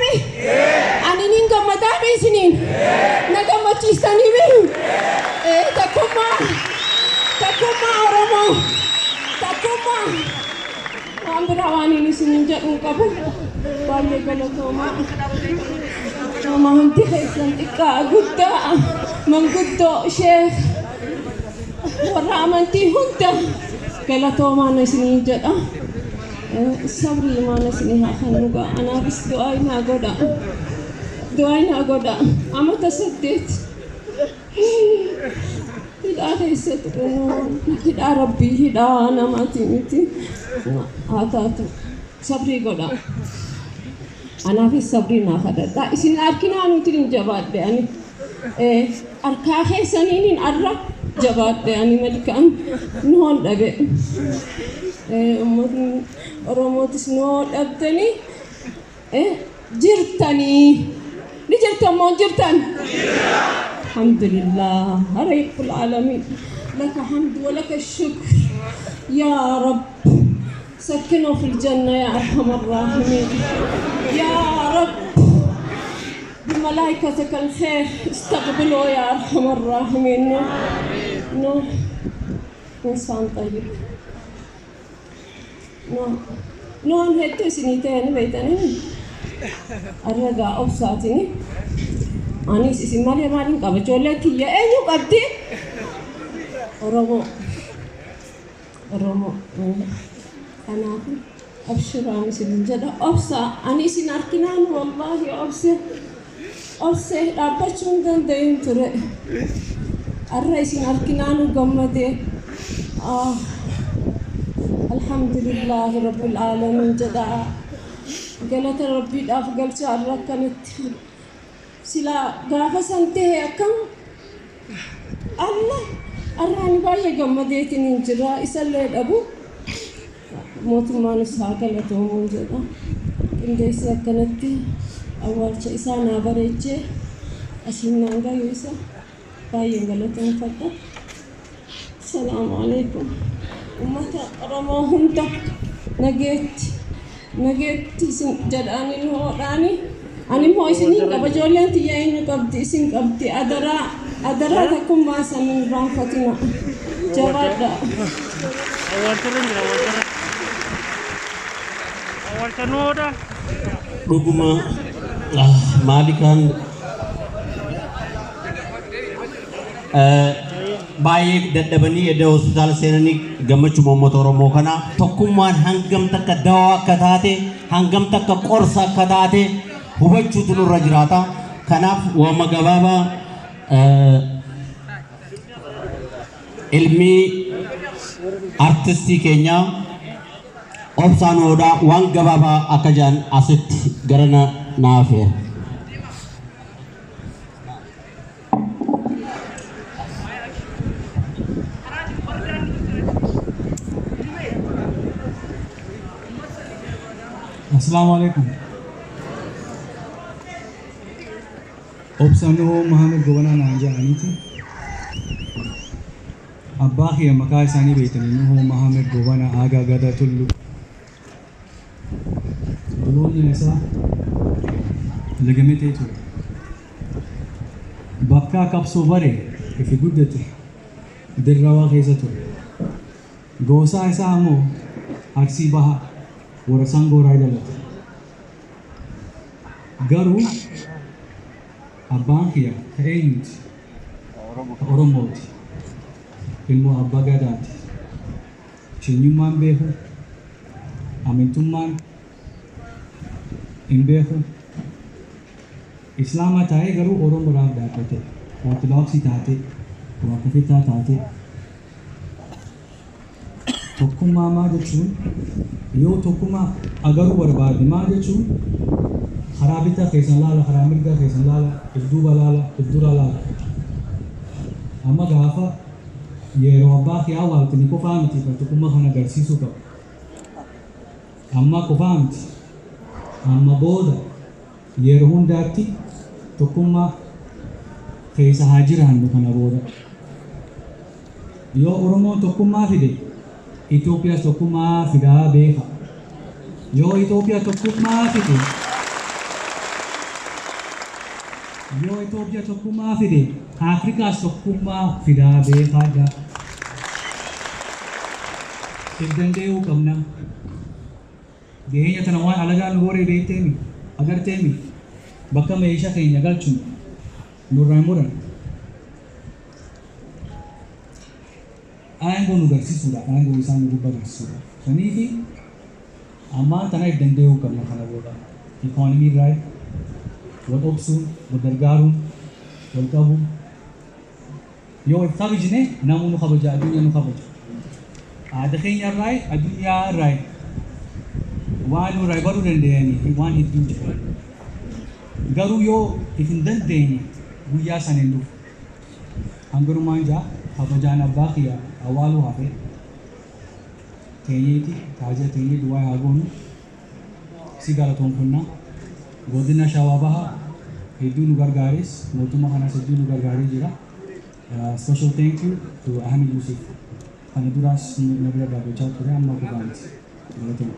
mi? Ani nin gammadaa mi isiniin? Na gammachiistanii mi? Takkummaa takkummaa Oromoo takkummaa waan biraa waan inni isiniin jedhu hin qabu. Baay'ee galatoomaa. Nama hundi keessan xiqqaa guddaa manguddoo sheekh warra amantii hunda galatoomaan isiniin jedha. Sabrii imaana isinii haa kennu gaa anaafis du'aa naa godha. Du'aa naa godha. Amata 8 hidhaa keessa ture hidhaa rabbii hidhaa namaati miti. Haa taatu sabrii godha. Anaafis sabrii naa kadhadha. Isin harkinaa nuti hin jabaadhe ani. Harkaa keessaniin arra jabaadhe ani malkaan nuhoon dhabe. Uummatni Oromootis nuhoo dhabdanii jirtanii. Ni jirtan moo hin jirtan? Alhamdulillah rabbil alamin. لك حمد ولك الشكر يا رب. سكنه في الجنة يا أرحم الراحمين يا رب. بملائكتك الخير استقبله يا أرحم الراحمين. نوح إنسان طيب. نوح نوح هدو سنتين بيتني الرجاء أوساتني أنيس اسم مالي مالي قبل جولتي يا أيو قبدي Oromoo Oromoo kanaaf abshiraan isin jedha obsa ani isin arginaan wallaahi obse obse dhaabbachuu hin danda'in ture arra isin arginaan gammadee alhamdulillaahi rabbil aalamiin jedha galata rabbiidhaaf galcha arra akkanatti silaa gaafa san ta'e akkam Allah arraani baay'ee gammadeetiin hin jira isallee dhabu mootummaanis haa galatoomuun jedha qindeessee akkanatti awwaalcha isaa naa bareechee asiin naan gayu isa baay'een galatoomfadha. Salaamu alaikum. Uummata Oromoo hunda nageetti nageetti isin jedhaanii nu hoodhaani. Ani immoo isiniin qaba ijoolleen tiyya eenyu qabdi isin qabdi adaraa adaraa takkummaa saniin irraanfatina jabaadha. Awwaalcharra jira awwaalcharra. Awwaalcha noodha. Dhuguma maalikaan baay'ee dadhabanii edda hospitaala seenanii gammachuma uummata Oromoo kana tokkummaan hangam takka dawaa akka taate hangam takka qorsa akka taate hubachuutu nurra jiraata. Kanaaf waama gabaabaa ilmi artistii keenyaa Obsaan Odaa waan gabaabaa akka jedhan asitti gara naafeera. Assalamu alaikum. Obsa Nuhoo Muhammad Gobanaa naan jedhaniiti. Abbaa kiyya maqaa isaanii beektanii Nuhoo Muhammad Gobanaa Aagaa Gadaa Tulluu. Boloonya isaa lagametee ture. Bakka qabsoo bare ifi guddate Dirrawaa keessa ture. Goosaa isaa ammoo Arsii Bahaa warra Sangooraa dhalate. Garuu abbaan kiyya ka eenyuti? Ka Oromooti. Ilmoo abbaa Gadaati. Sheenyummaan beeku, amantummaan hin beeku. Islaama taa'ee garuu Oromoodhaaf dhaabbate. Ortodoksii taate, waaqeffachaa taate. Tokkummaa maa jechuun yoo tokkummaa agaruu barbaade maa jechuun karaa bitaa keessan laala, karaa mirgaa keessan laala, if duuba laala, if dura laala. Amma gaafa yeroo abbaa kee awwaaltini qofaa miti kan tokkummaa kana agarsiisuu qabu. Amma qofaa miti. Amma booda yeroo hundaatti tokkummaa keessa haa jiraannu kana booda. Yoo Oromoon tokkummaa fide Itoophiyaas tokkummaa fidaa beeka. Yoo Itoophiyaa tokkummaa fide Yoo Itoophiyaa tokkummaa fide, Afrikaas tokkummaa fidaa beekaadha. If danda'uu qabna. Dhiyeenya tana waan alagaan nu goree beekteemi, agarteemi, bakka meeshaa keenya galchuun nurraan muran. Aangoo nu garsiisuudha, aangoo isaan nu gubbaa garsiisuudha. Saniifi ammaan tana if danda'uu qabna kana booda. Ikoonomii irraa wal obsuun, wal gargaaruun, wal qabuun. Yoo if kabajne namuu nu kabaja, addunyaa nu kabaja. Aadaa keenya irraa, addunyaa irraa waan nurraa baruu danda'anii waan hedduu jira. Garuu yoo if hin dandeenye guyyaa sana hin dhufu. Hangarumaan jaa kabajaan abbaa kiyya awwaaluu hafe teenyeeti taajaa teenyee duwwaa haa goonu si galatoonfannaa. Godina Shawaa Bahaa hedduu nu gargaares, mootummaa kanas hedduu nu gargaaree jira. Special thank you to Ahmed Yusuf. Kana duraas na bira dhaabbachaa ture, amma qofaa miti. Galatooma.